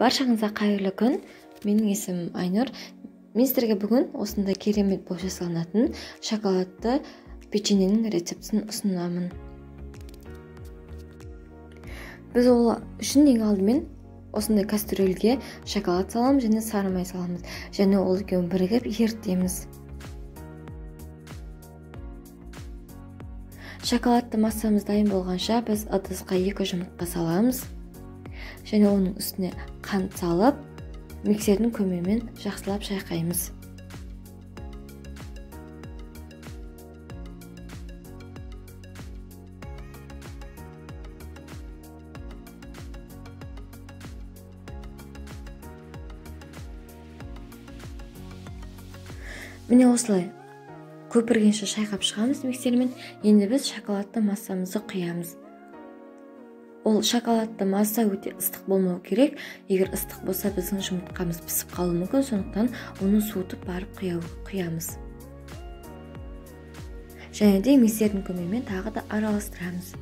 Баршаңызға қайырлы күн. Менің есімім Айнұр. Мен сіздерге бүгін осындай керемет болып жасалынатын шоколадты печеньенің рецептісін ұсынамын. Біз ол үшін ең алдымен осындай кастрюльге шоколад саламыз және сары май саламыз. Және ол екеуін бірігіп ерітеміз. Шоколадты массамыз дайын болғанша біз ыдысқа 2 жұмыртқа саламыз. Және оның үстіне қант салып, миксердің көмегімен жақсылап шайқаймыз. Міне осылай көпіргенше шайқап шығамыз миксермен. Енді біз шоколадты массамызды құямыз. Ол шоколадты масса өте ыстық болмау керек. Егер ыстық болса, біздің жұмыртқамыз пісіп қалуы мүмкін, сондықтан оны суытып барып құямыз. Және де миксердің көмегімен тағы да араластырамыз.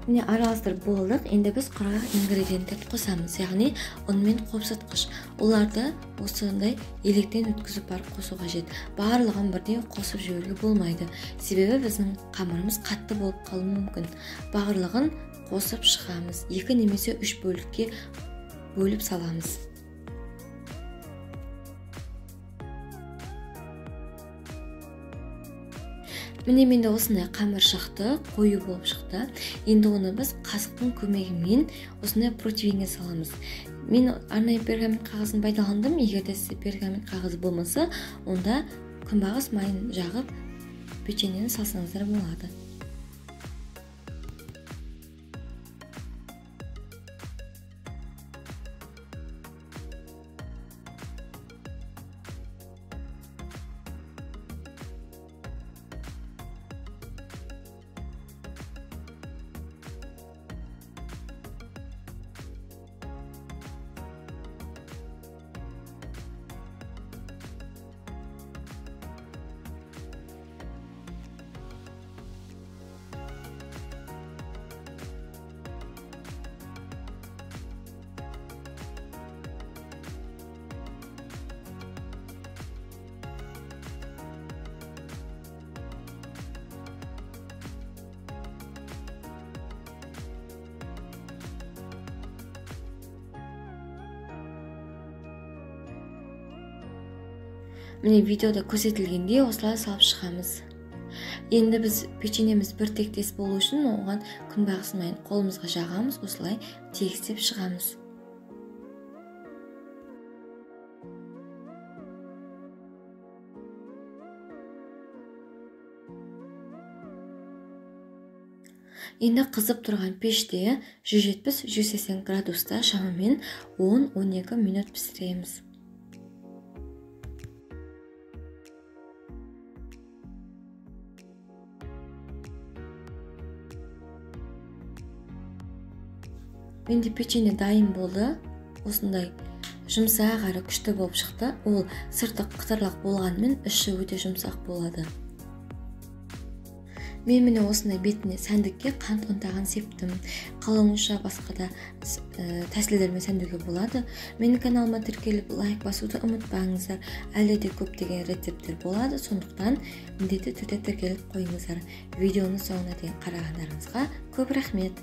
Міне араластырып болдық. Енді біз құрғақ ингредиенттерді қосамыз, яғни ұн мен қопсытқыш. Оларды осындай електен өткізіп барып қосу қажет. Барлығын бірден қосып жіберуге болмайды, себебі біздің қамырымыз қатты болып қалуы мүмкін. Барлығын қосып шығамыз. 2 немесе 3 бөлікке бөліп саламыз. Міне менде осындай қамыр шықты, қою болып шықты. Енді оны біз қасықтың көмегімен осындай противеньге саламыз. Мен арнайы пергамент қағазын пайдаландым. Егер де сізде пергамент қағазы болмаса, онда күнбағыс майын жағып печеньені салсаңыздар болады. Міне видеода көрсетілгендей осылай салып шығамыз. Енді біз печеньеміз бір тектес болу үшін оған күнбағыс майын қолымызға жағамыз, осылай тегістеп шығамыз. Енді қызып тұрған пеште 170-180 градуста шамамен 10-12 минут пісіреміз. Менде печенье дайын болды. Осындай жұмсақ әрі күшті болып шықты. Ол сырты қытырлақ болғанымен іші өте жұмсақ болады. Мен міне осындай бетіне сәндікке қант ұнтағын септім. Қалауыңызша басқа да тәсілдермен сәндеуге болады. Менің каналыма тіркеліп лайк басуды ұмытпаңыздар. Әлі де көптеген рецепттер болады, сондықтан міндетті түрде тіркеліп қойыңыздар. Видеоны соңына дейін қарағандарыңызға көп рахмет.